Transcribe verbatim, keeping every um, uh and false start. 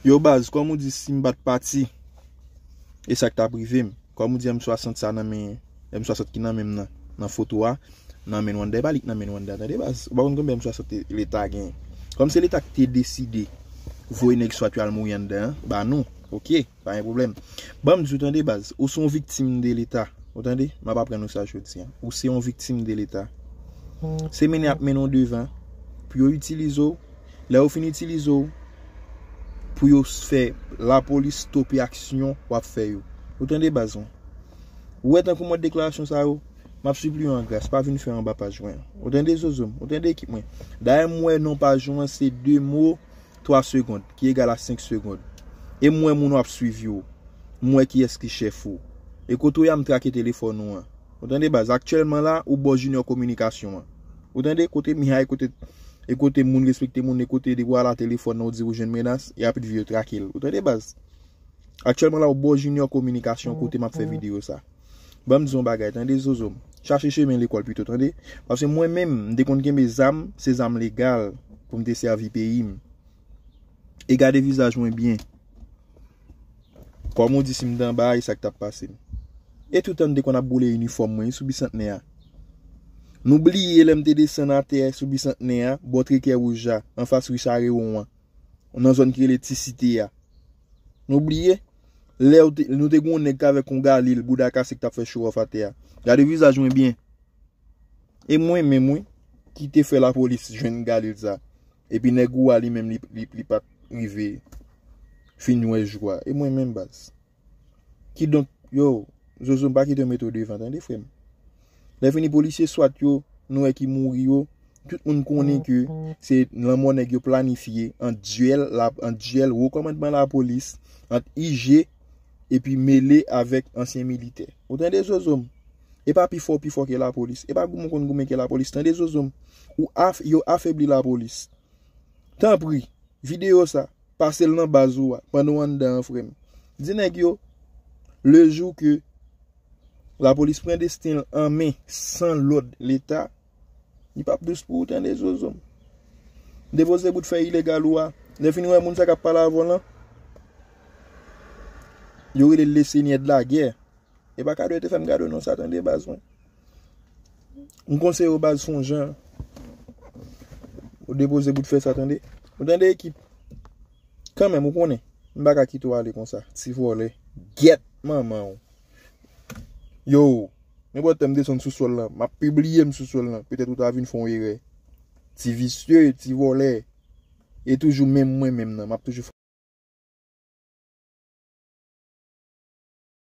Yo baz, kòm ou di, si m pa t pati, e sa k t ap rive m. Kòm ou di, M swasant sa nan men, M swasant ki nan men m nan, nan foto a, nan men Wanda, e pa li k nan men Wanda, tande baz. Ou pa konn konbyen M swasant te- Leta gen. Kòm se Leta ki te deside voye nèg swat yo al mouri anndan an, ba nou, oke, pa gen pwoblèm. Ban m di w, tande baz, ou se yon viktim de Leta. Ou tande? M ap aprann ou sa jodi a. Ou se yon viktim de Leta. Se mennen y ap mennen w devan pou yo itilize w. Lè yo fin itilize w, pou yo fè lapolis stope aksyon w ap fè yo. Ou tande baz mwen? Ou wè tankou mòd deklarasyon sa yo, m ap sipliye w an gras, pa vin fè anba paj mwen. Ou tande zozo m? Ou tande ekip mwen? Dayè m wè non paj ou an se de mo twa segonn, ki egal a senk segonn. E m wè moun w ap swiv yo. M wè kiyès ki chèf ou. E kote w ye a m trake telefòn ou an. Ou tande baz, aktyèlman la, ou bò Junior Kominikasyon an. Ou tande kote Miha e kote, e kote moun respekte moun, e kote depi w al a telefòn nan ou di ou jwenn menas, e apit vye yo trake l. Ou tande baz? Aktyèlman la, ou bò Junior Kominikasyon kote m ap fè videyo sa. Ban m di yon bagay, tande zozo m. Chache chemen lekòl pito, tande. Paske mwen menm, m te konn kenbe zam, se zam legal pou m te sèvi peyi m. E gade vizaj mwen byen. Kòm ou di, si m t anba a, e sa k t ap pase m. E toutan m te konn ap boule inifòm mwen sou Bisantnè a. Nou bliye lè m te desann atè sou Bisantnè a, bò Trekè Wouj la, anfas ri Charewon an, nan zòn ki rele Ti Site a. Nou bliye? Lè w te- nou te gen yon nèg k avèk yon galil, bouda kase k t ap fè show off atè a. Gade vizaj mwen byen. E mwen menm, wi, ki te fè lapolis jwenn galil sa. Epi nèg ou a li menm, li, li, li pa t rive fin wè jou a. E mwen menm baz. Kidonk, yo, zozo m pa kite yo mete w devan, tande, frè m. Lè fini, polisye swat yo, nou wè ki mouri yo, tout moun konnen ke se lanmò nèg yo planifye an dyèl, la, an dyèl wo kòmandman lapolis, ant I G epi mele avèk ansyen militè. Ou tande zozo m? E pa pi fò, pi fò ke lapolis. E pa goumen konn goumen ke lapolis. Tande zozo m? Ou af- yo afebli lapolis. Tanpri, videyo sa, pase l nan baz ou a, pandan w anndan an, frè m. Di nèg yo, le jou ke lapolis pran desten l an men san lòd Leta, li p ap dous pou ou, tande zozo m. Depoze bout fè ilegal ou a. Lè fini wè moun sa k ap pale avè w lan, yo rele l le seigneur de la guerre. E pa kado yo te fè m kado non sa, tande baz mwen. M konseye w baz fè yon jan. Ou depoze bout fè sa, tande. Ou tande ekip. Kanmenm, ou konnen. M pa ka kite w ale konsa. Ti vòlè. Gyèt manman w. Yo, nenpòt lè m desann sou sòl lan, m ap pibliye m sou sòl lan. Petèt ou ta vin fè yon erè. Ti visye, ti vòlè. E toujou menm mwen menm nan. M ap toujou